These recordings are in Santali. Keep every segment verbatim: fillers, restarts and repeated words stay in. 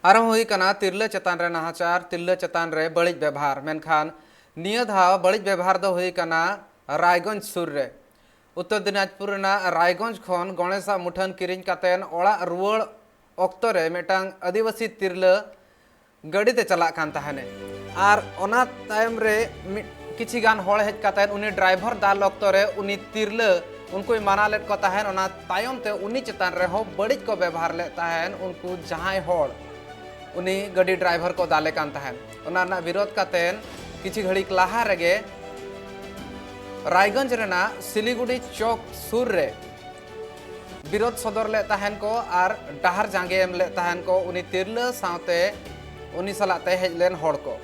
ᱟᱨᱦᱚᱸ ᱦᱩᱭ ᱠᱟᱱᱟ ᱛᱤᱨᱞᱟᱹ ᱪᱮᱛᱟᱱ ᱨᱮ ᱱᱟᱦᱟᱪᱟᱨ, ᱛᱤᱨᱞᱟᱹ ᱪᱮᱛᱟᱱ ᱨᱮ ᱵᱟᱹᱲᱤᱡ ᱵᱮᱵᱷᱟᱨ᱾ ᱢᱮᱱᱠᱷᱟᱱ ᱱᱤᱭᱟᱹ ᱫᱷᱟᱣ ᱵᱟᱹᱲᱤᱡ ᱵᱮᱵᱷᱟᱨ ᱫᱚ ᱦᱩᱭ ᱠᱟᱱᱟ ᱨᱟᱭᱜᱚᱸᱡᱽ ᱥᱩᱨ ᱨᱮ᱾ ᱩᱛᱛᱚᱨ ᱫᱤᱱᱟᱡᱽᱯᱩᱨ ᱨᱮᱱᱟᱜ ᱨᱟᱭᱜᱚᱸᱡᱽ ᱠᱷᱚᱱ ᱜᱚᱬᱮᱥᱟᱜ ᱢᱩᱴᱷᱟᱹᱱ ᱠᱤᱨᱤᱧ ᱠᱟᱛᱮᱱ ᱚᱲᱟᱜ ᱨᱩᱣᱟᱹᱲ ᱚᱠᱛᱚ ᱨᱮ ᱢᱤᱫᱴᱟᱝ ᱟᱹᱫᱤᱵᱟᱹᱥᱤ ᱛᱤᱨᱞᱟᱹ ᱜᱟᱹᱰᱤ ᱛᱮ ᱪᱟᱞᱟᱜ ᱠᱟᱱ ᱛᱟᱦᱮᱱᱮ᱾ ᱟᱨ ᱚᱱᱟ ᱛᱟᱭᱚᱢ ᱨᱮ ᱢᱤᱫ, ᱠᱤᱪᱷᱤ ᱜᱟᱱ ᱦᱚᱲ ᱦᱮᱡ ᱠᱟᱛᱮᱫ ᱩᱱᱤ ᱰᱨᱟᱭᱵᱷᱟᱨ ᱫᱟᱞ ᱚᱠᱛᱚ ᱨᱮ ᱩᱱᱤ ᱛᱤᱨᱞᱟᱹ ᱩᱱᱠᱩᱭ ᱢᱟᱱᱟ ᱞᱮᱫ ᱠᱚ ᱛᱟᱦᱮᱸᱫ᱾ ᱚᱱᱟ ᱛᱟᱭᱚᱢ ᱛᱮ ᱩᱱᱤ ᱪᱮᱛᱟᱱ ᱨᱮᱦᱚᱸ ᱵᱟᱹᱲᱤᱡ ᱠᱚ ᱵᱮᱵᱚᱦᱟᱨ ᱞᱮᱫ ᱛᱟᱦᱮᱸᱫ ᱩᱱᱠᱩ ᱡᱟᱦᱟᱸᱭ ᱦᱚᱲ, ᱩᱱᱤ ᱜᱟᱹᱰᱤ ᱰᱨᱟᱭᱵᱷᱟᱨ ᱠᱚ ᱫᱟᱞᱮ ᱠᱟᱱ ᱛᱟᱦᱮᱸᱫ᱾ ᱚᱱᱟ ᱨᱮᱱᱟᱜ ᱵᱤᱨᱳᱫᱷ ᱠᱟᱛᱮᱫ ᱠᱤᱪᱷᱤ ᱜᱷᱟᱹᱲᱤᱡ ᱞᱟᱦᱟ ᱨᱮᱜᱮ ᱨᱟᱭᱜᱚᱸᱡᱽ ᱨᱮᱱᱟᱜ ᱥᱤᱞᱤᱜᱩᱲᱤ ᱪᱚᱠ ᱥᱩᱨ ᱨᱮ ᱵᱤᱨᱳᱫᱷ ᱥᱚᱫᱚᱨ ᱞᱮᱫ ᱛᱟᱦᱮᱱ ᱠᱚ ᱟᱨ ᱰᱟᱦᱟᱨ ᱡᱟᱸᱜᱮ ᱮᱢ ᱞᱮᱫ ᱛᱟᱦᱮᱱ ᱠᱚ ᱩᱱᱤ ᱛᱤᱨᱞᱟᱹ ᱥᱟᱶᱛᱮ ᱩᱱᱤ ᱥᱟᱞᱟᱜ ᱛᱮ ᱦᱮᱡ ᱞᱮᱱ ᱦᱚᱲ ᱠᱚ᱾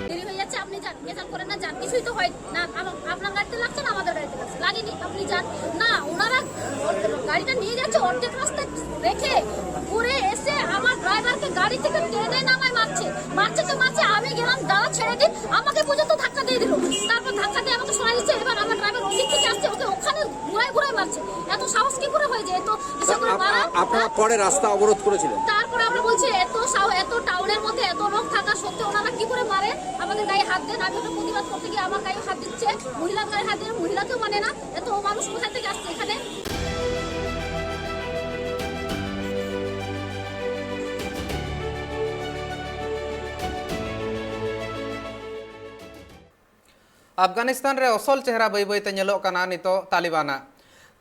দেরি হয়ে যাচ্ছে, আপনি যান, গিয়ে যান, করে না যান, কিছুই তো হয় না। আমার, আপনার গাড়িতে লাগছে না, আমাদের গাড়িতে লাগছে, লাগেনি, আপনি যান। না, ওনারা গাড়িটা নিয়ে যাচ্ছে, অর্ধেক রাস্তায় রেখে ঘুরে এসে আমার ড্রাইভারকে গাড়ি থেকে টেনে নামায় মারছে, মারছে তো মারছে। আমি গেলাম, "দাদা, ছেড়ে দিন।" আমাকে পর্যন্ত ধাক্কা দিয়ে দিল। তারপর ধাক্কা দিয়ে আমাকে সরাই দিচ্ছে। এবার আমার ড্রাইভার ওদিক থেকে আসছে, ওকে ওখানে ঘুরায় ঘুরায় মারছে। এত সাহস কি করে হয় যে এত এসে করে মারা? আপনারা পরে রাস্তা অবরোধ করেছিলেন? তারপরে আমরা বলছি, এত সাহ-, এত টাউনের মধ্যে এত লোক থাকা সত্ত্বেও ওনারা কি করে মারে, আমাদের গায়ে হাত দেন। আমি ওটা প্রতিবাদ করতে গিয়ে আমার গায়ে হাত দিচ্ছে, মহিলার গায়ে হাত দিয়ে মহিলাকেও মানে না। এত মানুষ কোথায় থেকে আসছে এখানে? ᱟᱯᱷᱜᱟᱱᱤᱥᱛᱟᱱ ᱨᱮ ᱚᱥᱚᱞ ᱪᱮᱦᱨᱟ ᱵᱟᱹᱭ ᱵᱟᱹᱭ ᱛᱮ ᱧᱮᱞᱚᱜ ᱠᱟᱱᱟ ᱱᱤᱛᱚᱜ ᱛᱟᱞᱤᱵᱟᱱᱟᱜ᱾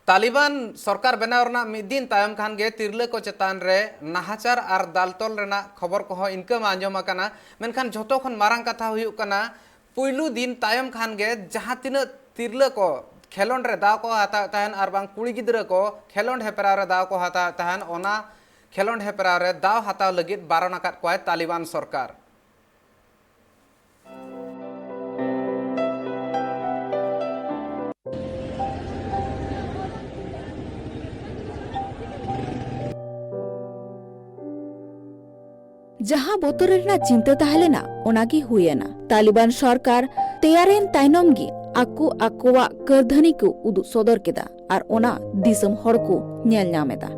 ᱛᱟᱞᱤᱵᱟᱱ ᱥᱚᱨᱠᱟᱨ ᱵᱮᱱᱟᱣ ᱨᱮᱱᱟᱜ ᱢᱤᱫ ᱫᱤᱱ ᱛᱟᱭᱚᱢ ᱠᱷᱟᱱ ᱜᱮ ᱛᱤᱨᱞᱟᱹ ᱠᱚ ᱪᱮᱛᱟᱱ ᱨᱮ ᱱᱟᱦᱟᱪᱟᱨ ᱟᱨ ᱫᱟᱞ ᱛᱚᱞ ᱨᱮᱱᱟᱜ ᱠᱷᱚᱵᱚᱨ ᱠᱚᱦᱚᱸ ᱤᱱᱠᱟᱹ ᱢᱟ ᱟᱸᱡᱚᱢ ᱟᱠᱟᱱᱟ᱾ ᱢᱮᱱᱠᱷᱟᱱ ᱡᱷᱚᱛᱚ ᱠᱷᱚᱱ ᱢᱟᱨᱟᱝ ᱠᱟᱛᱷᱟ ᱦᱩᱭᱩᱜ ᱠᱟᱱᱟ, ᱯᱩᱭᱞᱩ ᱫᱤᱱ ᱛᱟᱭᱚᱢ ᱠᱷᱟᱱ ᱜᱮ ᱡᱟᱦᱟᱸ ᱛᱤᱱᱟᱹᱜ ᱛᱤᱨᱞᱟᱹ ᱠᱚ ᱠᱷᱮᱞᱳᱸᱰ ᱨᱮ ᱫᱟᱣ ᱠᱚ ᱦᱟᱛᱟᱣᱮᱫ ᱛᱟᱦᱮᱱ ᱟᱨ ᱵᱟᱝ ᱠᱩᱲᱤ ᱜᱤᱫᱽᱨᱟᱹ ᱠᱚ ᱠᱷᱮᱞᱳᱸᱰ ᱦᱮᱯᱨᱟᱣ ᱨᱮ ᱫᱟᱣ ᱠᱚ ᱦᱟᱛᱟᱣᱮᱫ ᱛᱟᱦᱮᱱ, ᱚᱱᱟ ᱠᱷᱮᱞᱳᱸᱰ ᱦᱮᱯᱨᱟᱣ ᱨᱮ ᱫᱟᱣ ᱦᱟᱛᱟᱣ ᱞᱟᱹᱜᱤᱫ ᱵᱟᱨᱚᱱ ᱟᱠᱟᱫ ᱠᱚᱣᱟᱭ ᱛᱟᱞᱤᱵᱟᱱ ᱥᱚᱨᱠᱟᱨ᱾ ᱡᱟᱦᱟᱸ ᱵᱚᱛᱚᱨ ᱨᱮᱱᱟᱜ ᱪᱤᱱᱛᱟᱹ ᱛᱟᱦᱮᱸ ᱞᱮᱱᱟ, ᱚᱱᱟ ᱜᱮ ᱦᱩᱭ ᱮᱱᱟ᱾ ᱛᱟᱞᱤᱵᱟᱱ ᱥᱚᱨᱠᱟᱨ ᱛᱮᱭᱟᱨᱮᱱ ᱛᱟᱭᱱᱚᱢ ᱜᱮ ᱟᱠᱚ ᱟᱠᱚᱣᱟᱜ ᱠᱟᱹᱨᱫᱷᱟᱹᱱᱤ ᱠᱚ ᱩᱫᱩᱜ ᱥᱚᱫᱚᱨ ᱠᱮᱫᱟ ᱟᱨ ᱚᱱᱟ ᱫᱤᱥᱚᱢ ᱦᱚᱲ ᱠᱚ ᱧᱮᱞ ᱧᱟᱢ ᱮᱫᱟ᱾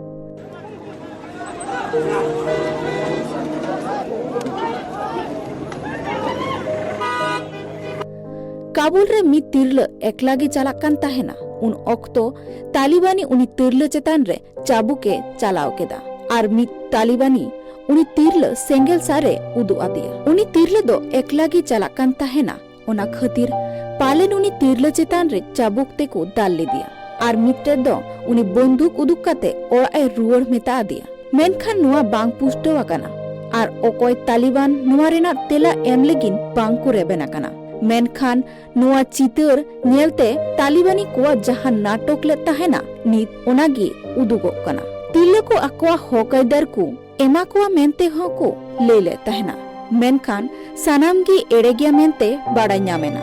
ᱠᱟᱵᱩᱞ ᱨᱮ ᱢᱤᱫ ᱛᱤᱨᱞᱟᱹ ᱮᱠᱞᱟ ᱜᱮ ᱪᱟᱞᱟᱜ ᱠᱟᱱ ᱛᱟᱦᱮᱱᱟ᱾ ᱩᱱ ᱚᱠᱛᱚ ᱛᱟᱞᱤᱵᱟᱱᱤ ᱩᱱᱤ ᱛᱤᱨᱞᱟᱹ ᱪᱮᱛᱟᱱ ᱨᱮ ᱪᱟᱵᱩᱠ ᱮ ᱪᱟᱞᱟᱣ ᱠᱮᱫᱟ ᱟᱨ ᱢᱤᱫ ᱛᱟᱞᱤᱵᱟᱱᱤ ᱩᱱᱤ ᱛᱤᱨᱞᱟᱹ ᱥᱮᱸᱜᱮᱞ ᱥᱟᱨ ᱮ ᱩᱫᱩᱜ ᱟᱫᱮᱭᱟ᱾ ᱩᱱᱤ ᱛᱤᱨᱞᱟᱹ ᱫᱚ ᱮᱠᱞᱟ ᱜᱮ ᱪᱟᱞᱟᱜ ᱠᱟᱱ ᱛᱟᱦᱮᱱᱟ, ᱚᱱᱟ ᱠᱷᱟᱹᱛᱤᱨ ᱯᱟᱞᱮᱱ ᱩᱱᱤ ᱛᱤᱨᱞᱟᱹ ᱪᱮᱛᱟᱱ ᱨᱮ ᱪᱟᱵᱩᱠ ᱛᱮᱠᱚ ᱫᱟᱞ ᱞᱮᱫᱮᱭᱟ ᱟᱨ ᱢᱤᱫᱴᱮᱱ ᱫᱚ ᱩᱱᱤ ᱵᱚᱱᱫᱩᱠ ᱩᱫᱩᱜ ᱠᱟᱛᱮ ᱚᱲᱟᱜ ᱮ ᱨᱩᱣᱟᱹᱲ ᱢᱮᱛᱟ ᱟᱫᱮᱭᱟ᱾ ᱢᱮᱱᱠᱷᱟᱱ ᱱᱚᱣᱟ ᱵᱟᱝ ᱯᱩᱥᱴᱟᱹᱣ ᱟᱠᱟᱱᱟ ᱟᱨ ᱚᱠᱚᱭ ᱛᱟᱞᱤᱵᱟᱱ ᱱᱚᱣᱟ ᱨᱮᱱᱟᱜ ᱛᱮᱞᱟ ᱮᱢ ᱞᱟᱹᱜᱤᱫ ᱵᱟᱝ ᱠᱚ ᱨᱮᱵᱮᱱ ᱟᱠᱟᱱᱟ᱾ ᱢᱮᱱᱠᱷᱟᱱ ᱱᱚᱣᱟ ᱪᱤᱛᱟᱹᱨ ᱧᱮᱞᱛᱮ ᱛᱟᱞᱤᱵᱟᱱᱤ ᱠᱚᱣᱟᱜ ᱡᱟᱦᱟᱸ ᱱᱟᱴᱚᱠ ᱞᱮᱫ ᱛᱟᱦᱮᱱᱟ, ᱱᱤᱛ ᱚᱱᱟᱜᱮ ᱩᱫᱩᱜᱚᱜ ᱠᱟᱱᱟ᱾ ᱛᱤᱨᱞᱟᱹ ᱠᱚ ᱟᱠᱚᱣᱟᱜ ᱦᱚᱠ ᱟᱹᱭᱫᱟᱹᱨ ᱠᱚ ᱮᱢᱟ ᱠᱚᱣᱟ ᱢᱮᱱᱛᱮ ᱦᱚᱸ ᱠᱚ ᱞᱟᱹᱭ ᱞᱮᱫ ᱛᱟᱦᱮᱱᱟ, ᱢᱮᱱᱠᱷᱟᱱ ᱥᱟᱱᱟᱢ ᱜᱮ ᱮᱲᱮ ᱜᱮᱭᱟ ᱢᱮᱱᱛᱮ ᱵᱟᱲᱟᱭ ᱧᱟᱢ ᱮᱱᱟ᱾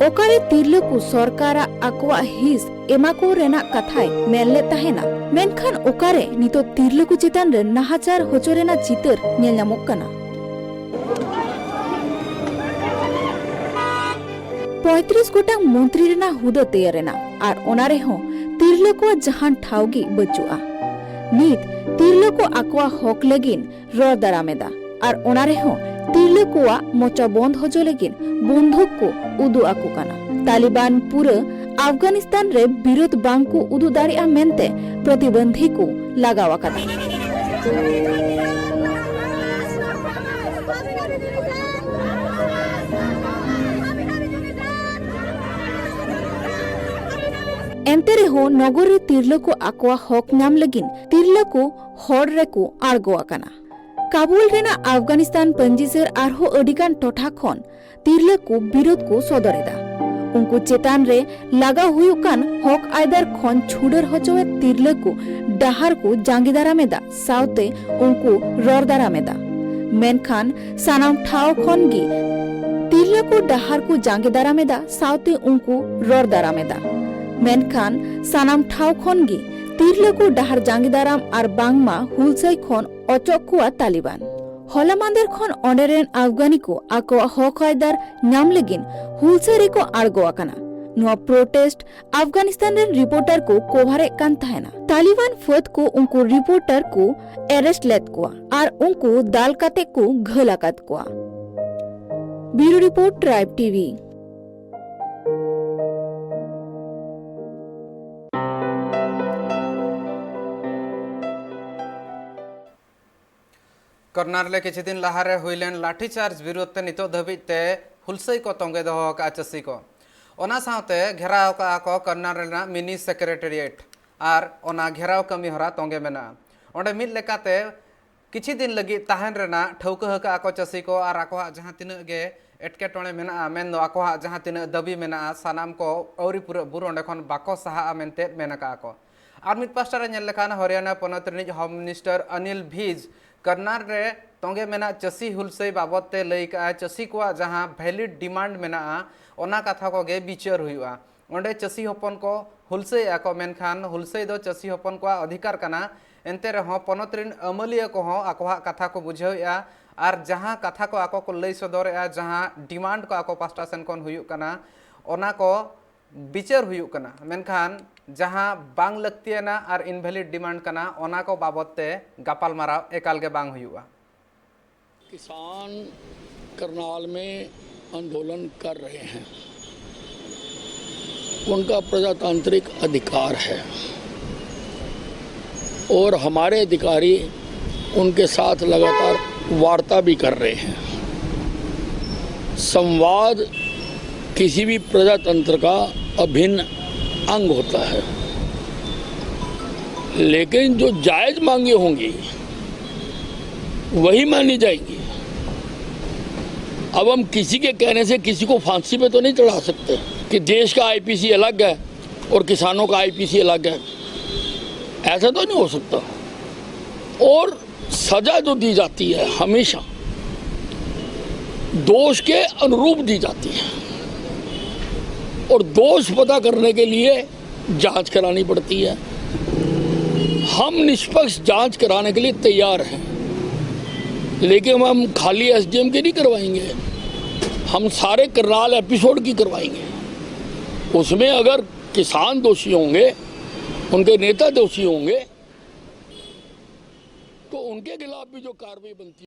ᱚᱠᱟᱨᱮ ᱛᱤᱨᱞᱟᱹ ᱠᱚ ᱥᱚᱨᱠᱟᱨᱟᱜ ᱟᱠᱚᱣᱟᱜ ᱦᱤᱸᱥ ᱮᱢᱟ ᱠᱚ ᱨᱮᱱᱟᱜ ᱠᱟᱛᱷᱟᱭ ᱢᱮᱱ ᱞᱮᱫ ᱛᱟᱦᱮᱱᱟ, ᱢᱮᱱᱠᱷᱟᱱ ᱚᱠᱟᱨᱮ ᱱᱤᱛᱚᱜ ᱛᱤᱨᱞᱟᱹ ᱠᱚ ᱪᱮᱛᱟᱱ ᱨᱮ ᱱᱟᱦᱟᱪᱟᱨ ᱦᱚᱪᱚ ᱨᱮᱱᱟᱜ ᱪᱤᱛᱟᱹᱨ ᱧᱮᱞ ᱧᱟᱢᱚᱜ ᱠᱟᱱᱟ? ᱯᱚᱸᱭᱛᱨᱤᱥ ᱜᱚᱴᱟᱝ ᱢᱚᱱᱛᱨᱤ ᱨᱮᱱᱟᱜ ᱦᱩᱫᱟᱹ ᱛᱮᱭᱟᱨ ᱮᱱᱟ ᱟᱨ ᱚᱱᱟ ᱨᱮᱦᱚᱸ ᱛᱤᱨᱞᱟᱹ ᱠᱚᱣᱟᱜ ᱡᱟᱦᱟᱱ ᱴᱷᱟᱶ ᱜᱮ ᱵᱟᱹᱪᱩᱜᱼᱟ᱾ ᱱᱤᱛ ᱛᱤᱨᱞᱟᱹ ᱠᱚ ᱟᱠᱚᱣᱟᱜ ᱦᱚᱠ ᱞᱟᱹᱜᱤᱫ ᱨᱚᱲ ᱫᱟᱨᱟᱢ ᱮᱫᱟ ᱟᱨ ᱚᱱᱟ ᱨᱮᱦᱚᱸ ᱛᱤᱨᱞᱟᱹ ᱠᱚᱣᱟᱜ ᱢᱚᱪᱟ ᱵᱚᱱᱫ ᱦᱚᱪᱚ ᱞᱟᱹᱜᱤᱫ ᱵᱚᱱᱫᱷᱩᱠ ᱠᱚ ᱩᱫᱩᱜ ᱟᱠᱚ ᱠᱟᱱᱟ᱾ ᱛᱟᱞᱤᱵᱟᱱ ᱯᱩᱨᱟᱹ ᱟᱯᱷᱜᱟᱱᱤᱥᱛᱟᱱ ᱨᱮ ᱵᱤᱨᱳᱫᱷ ᱵᱟᱝ ᱠᱚ ᱩᱫᱩᱜ ᱫᱟᱲᱮᱭᱟᱜᱼᱟ ᱢᱮᱱᱛᱮ ᱯᱨᱚᱛᱤᱵᱚᱱᱫᱷᱤ ᱠᱚ ᱞᱟᱜᱟᱣ ᱟᱠᱟᱫᱟ᱾ ᱮᱱᱛᱮ ᱨᱮᱦᱚᱸ ᱱᱚᱜᱚᱨ ᱨᱮ ᱛᱤᱨᱞᱟᱹ ᱠᱚ ᱟᱠᱚᱣᱟᱜ ᱦᱚᱠ ᱧᱟᱢ ᱞᱟᱹᱜᱤᱫ ᱛᱤᱨᱞᱟᱹ ᱠᱚ ᱦᱚᱨ ᱨᱮᱠᱚ ᱟᱬᱜᱚ ᱟᱠᱟᱱᱟ᱾ ᱠᱟᱵᱩᱞ ᱨᱮᱱᱟᱜ ᱟᱯᱷᱜᱟᱱᱤᱥᱛᱟᱱ ᱯᱟᱹᱧᱡᱤᱥᱮᱨ ᱟᱨᱦᱚᱸ ᱟᱹᱰᱤᱜᱟᱱ ᱴᱚᱴᱷᱟ ᱠᱷᱚᱱ ᱛᱤᱨᱞᱟᱹ ᱠᱚ ᱵᱤᱨᱳᱫᱷ ᱠᱚ ᱥᱚᱫᱚᱨ ᱮᱫᱟ᱾ ᱩᱱᱠᱩ ᱪᱮᱛᱟᱱ ᱨᱮ ᱞᱟᱜᱟᱣ ᱦᱩᱭᱩᱜ ᱠᱟᱱ ᱦᱚᱠ ᱟᱭᱫᱟᱨ ᱠᱷᱚᱱ ᱪᱷᱩᱰᱟᱹᱨ ᱦᱚᱪᱚᱭᱮᱫ ᱛᱤᱨᱞᱟᱹ ᱠᱚ ᱰᱟᱦᱟᱨ ᱠᱚ ᱡᱟᱸᱜᱮ ᱫᱟᱨᱟᱢ ᱮᱫᱟ, ᱥᱟᱶᱛᱮ ᱩᱱᱠᱩ ᱨᱚᱲ ᱫᱟᱨᱟᱢ ᱮᱫᱟ᱾ ᱢᱮᱱᱠᱷᱟᱱ ᱥᱟᱱᱟᱢ ᱴᱷᱟᱶ ᱠᱷᱚᱱ ᱜᱮ ᱛᱤᱨᱞᱟᱹ ᱠᱚ ᱰᱟᱦᱟᱨ ᱠᱚ ᱡᱟᱸᱜᱮ ᱫᱟᱨᱟᱢ ᱮᱫᱟ, ᱥᱟᱶᱛᱮ ᱩᱱᱠᱩ ᱨᱚᱲ ᱫᱟᱨᱟᱢ ᱮᱫᱟ᱾ ᱢᱮᱱᱠᱷᱟᱱ ᱥᱟᱱᱟᱢ ᱴᱷᱟᱶ ᱠᱷᱚᱱ ᱜᱮ ᱛᱤᱨᱞᱟᱹ ᱠᱚ ᱰᱟᱦᱟᱨ ᱡᱟᱸᱜᱮ ᱫᱟᱨᱟᱢ ᱟᱨ ᱵᱟᱝᱢᱟ ᱦᱩᱞᱥᱟᱹᱭ ᱠᱷᱚᱱ ᱚᱪᱚᱜ ᱠᱚᱣᱟ ᱛᱟᱞᱤᱵᱟᱱ᱾ ᱦᱚᱞᱟ ᱢᱟᱸᱫᱮᱨ ᱠᱷᱚᱱ ᱚᱸᱰᱮ ᱨᱮᱱ ᱟᱯᱷᱜᱟᱱᱤ ᱠᱚ ᱟᱠᱚᱣᱟᱜ ᱦᱚᱠ ᱟᱭᱫᱟᱨ ᱧᱟᱢ ᱞᱟᱹᱜᱤᱫ ᱦᱩᱞᱥᱟᱹᱭ ᱨᱮᱠᱚ ᱟᱬᱜᱚ ᱟᱠᱟᱱᱟ᱾ ᱱᱚᱣᱟ ᱯᱨᱳᱴᱮᱥᱴ ᱟᱯᱷᱜᱟᱱᱤᱥᱛᱟᱱ ᱨᱮᱱ ᱨᱤᱯᱳᱨᱴᱟᱨ ᱠᱚ ᱠᱚᱵᱷᱟᱨᱮᱫ ᱠᱟᱱ ᱛᱟᱦᱮᱱᱟ᱾ ᱛᱟᱞᱤᱵᱟᱱ ᱯᱷᱟᱹᱫ ᱠᱚ ᱩᱱᱠᱩ ᱨᱤᱯᱳᱨᱴᱟᱨ ᱠᱚ ᱮᱨᱮᱥᱴ ᱞᱮᱫ ᱠᱚᱣᱟ ᱟᱨ ᱩᱱᱠᱩ ᱫᱟᱞ ᱠᱟᱛᱮ ᱠᱚ ᱜᱷᱟᱹᱞ ᱟᱠᱟᱫ ᱠᱚᱣᱟ᱾ ᱵᱤᱭᱩᱨᱳ ᱨᱤᱯᱳᱨᱴ, ᱴᱨᱟᱭᱤᱵ ᱴᱤᱵᱷᱤ᱾ ᱠᱚᱨᱱᱟᱞ ᱨᱮ ᱠᱤᱪᱷᱩ ᱫᱤᱱ ᱞᱟᱦᱟᱨᱮ ᱦᱩᱭ ᱞᱮᱱ ᱞᱟᱴᱷᱤ ᱪᱟᱨᱡᱽ ᱵᱤᱨᱩᱫᱷ ᱛᱮ ᱱᱤᱛᱚᱜ ᱫᱷᱟᱹᱵᱤᱡ ᱛᱮ ᱦᱩᱞᱥᱟᱹᱭ ᱠᱚ ᱛᱚᱸᱜᱮ ᱫᱚᱦᱚ ᱟᱠᱟᱫᱼᱟ ᱪᱟᱹᱥᱤ ᱠᱚ᱾ ᱚᱱᱟ ᱥᱟᱶᱛᱮ ᱜᱷᱮᱨᱟᱣ ᱟᱠᱟᱫᱼᱟ ᱠᱚ ᱠᱚᱨᱱᱟᱞ ᱨᱮᱱᱟᱜ ᱢᱤᱱᱤ ᱥᱮᱠᱨᱮᱴᱮᱨᱤᱭᱮᱴ ᱟᱨ ᱚᱱᱟ ᱜᱷᱮᱨᱟᱣ ᱠᱟᱹᱢᱤ ᱦᱚᱨᱟ ᱛᱚᱸᱜᱮ ᱢᱮᱱᱟᱜᱼᱟ᱾ ᱚᱸᱰᱮ ᱢᱤᱫ ᱞᱮᱠᱟᱛᱮ ᱠᱤᱪᱷᱩ ᱫᱤᱱ ᱞᱟᱹᱜᱤᱫ ᱛᱟᱦᱮᱱ ᱨᱮᱱᱟᱜ ᱴᱷᱟᱹᱣᱠᱟᱹ ᱟᱠᱟᱫᱼᱟ ᱠᱚ ᱪᱟᱹᱥᱤ ᱠᱚ ᱟᱨ ᱟᱠᱚᱣᱟᱜ ᱡᱟᱦᱟᱸ ᱛᱤᱱᱟᱹᱜ ᱜᱮ ᱮᱴᱠᱮᱴᱚᱬᱮ ᱢᱮᱱᱟᱜᱼᱟ, ᱢᱮᱱᱫᱚ ᱟᱠᱚᱣᱟᱜ ᱡᱟᱦᱟᱸ ᱛᱤᱱᱟᱹᱜ ᱫᱟᱹᱵᱤ ᱢᱮᱱᱟᱜᱼᱟ, ᱥᱟᱱᱟᱢ ᱠᱚ ᱟᱹᱣᱨᱤ ᱯᱩᱨᱟᱹᱜ ᱵᱷᱳᱨ ᱚᱸᱰᱮ ᱠᱷᱚᱱ ᱵᱟᱠᱚ ᱥᱟᱦᱟᱜᱼᱟ ᱢᱮᱱᱛᱮ ᱢᱮᱱ ᱟᱠᱟᱫᱼᱟ ᱠᱚ᱾ ᱟᱨ ᱢᱤᱫ ᱯᱟᱥᱴᱟ ᱨᱮ ᱧᱮᱞ ᱞᱮᱠᱷᱟᱱ ᱦᱚᱨᱤᱭᱟᱱᱟ ᱯᱚᱱᱚᱛ ᱨᱤᱱᱤᱡ ᱦᱳᱢ ᱢᱤᱱᱤᱥᱴᱟᱨ ᱚᱱᱤᱞ ᱵᱷᱤᱡᱽ ᱠᱚᱨᱱᱟᱞ ᱨᱮ ᱛᱚᱸᱜᱮ ᱢᱮᱱᱟᱜ ᱪᱟᱹᱥᱤ ᱦᱩᱞᱥᱟᱹᱭ ᱵᱟᱵᱚᱫ ᱛᱮ ᱞᱟᱹᱭ ᱠᱟᱜᱼᱟᱭ, ᱪᱟᱹᱥᱤ ᱠᱚᱣᱟᱜ ᱡᱟᱦᱟᱸ ᱵᱷᱮᱞᱤᱰ ᱰᱤᱢᱟᱱᱰ ᱢᱮᱱᱟᱜᱼᱟ, ᱚᱱᱟ ᱠᱟᱛᱷᱟ ᱠᱚᱜᱮ ᱵᱤᱪᱟᱹᱨ ᱦᱩᱭᱩᱜᱼᱟ᱾ ᱚᱸᱰᱮ ᱪᱟᱹᱥᱤ ᱦᱚᱯᱚᱱ ᱠᱚ ᱦᱩᱞᱥᱟᱹᱭᱮᱫᱼᱟ ᱠᱚ, ᱢᱮᱱᱠᱷᱟᱱ ᱦᱩᱞᱥᱟᱹᱭ ᱫᱚ ᱪᱟᱹᱥᱤ ᱦᱚᱯᱚᱱ ᱠᱚᱣᱟᱜ ᱚᱫᱷᱤᱠᱟᱨ ᱠᱟᱱᱟ᱾ ᱮᱱᱛᱮ ᱨᱮᱦᱚᱸ ᱯᱚᱱᱚᱛ ᱨᱤᱱ ᱟᱹᱢᱟᱹᱞᱤᱭᱟᱹ ᱠᱚᱦᱚᱸ ᱟᱠᱚᱣᱟᱜ ᱠᱟᱛᱷᱟ ᱠᱚ ᱵᱩᱡᱷᱟᱹᱣᱮᱫᱼᱟ ᱟᱨ ᱡᱟᱦᱟᱸ ᱠᱟᱛᱷᱟ ᱠᱚ ᱟᱠᱚ ᱠᱚ ᱞᱟᱹᱭ ᱥᱚᱫᱚᱨᱮᱫᱼᱟ, ᱡᱟᱦᱟᱸ ᱰᱤᱢᱟᱱᱰ ᱠᱚ ᱟᱠᱚ ᱯᱟᱥᱴᱟ ᱥᱮᱱ ᱠᱷᱚᱱ ᱦᱩᱭᱩᱜ ᱠᱟᱱᱟ, ᱚᱱᱟ ᱠᱚ ᱵᱤᱪᱟᱹᱨ ᱦᱩᱭᱩᱜ ᱠᱟᱱᱟ, ᱢᱮᱱᱠᱷᱟᱱ ᱡᱟᱦᱟᱸ ᱵᱟᱝ ᱞᱟᱹᱠᱛᱤᱭᱟᱱᱟ ᱟᱨ ᱤᱱᱵᱷᱮᱞᱤᱰ ᱰᱤᱢᱟᱱᱰ ᱠᱟᱱᱟ, ᱚᱱᱟ ᱠᱚ ᱵᱟᱵᱚᱫ ᱛᱮ ᱜᱟᱯᱟᱞᱢᱟᱨᱟᱣ ᱮᱠᱟᱞ ᱜᱮ ᱵᱟᱝ ᱦᱩᱭᱩᱜᱼᱟ᱾ किसान करनाल में आंदोलन कर रहे हैं, उनका प्रजातांत्रिक अधिकार है और हमारे अधिकारी उनके साथ लगातार वार्ता भी कर रहे हैं। संवाद किसी भी प्रजातंत्र का अभिन्न अंग होता है, लेकिन जो जायज मांगे होंगी वही मानी जाएगी। अब हम किसी के कहने से किसी को फांसी पे तो नहीं चढ़ा सकते कि देश का आईपीसी अलग है और किसानों का आईपीसी अलग है, ऐसा तो नहीं हो सकता। और सजा जो दी जाती है हमेशा दोष के अनुरूप दी जाती है। और दोष पता करने के लिए जांच करानी पड़ती है। हम निष्पक्ष जांच कराने के लिए तैयार हैं, लेकिन हम खाली एसडीएम की नहीं करवाएंगे, हम सारे करनाल एपिसोड की करवाएंगे। उसमें अगर किसान दोषी होंगे, उनके नेता दोषी होंगे, तो उनके खिलाफ भी जो कार्रवाई बनती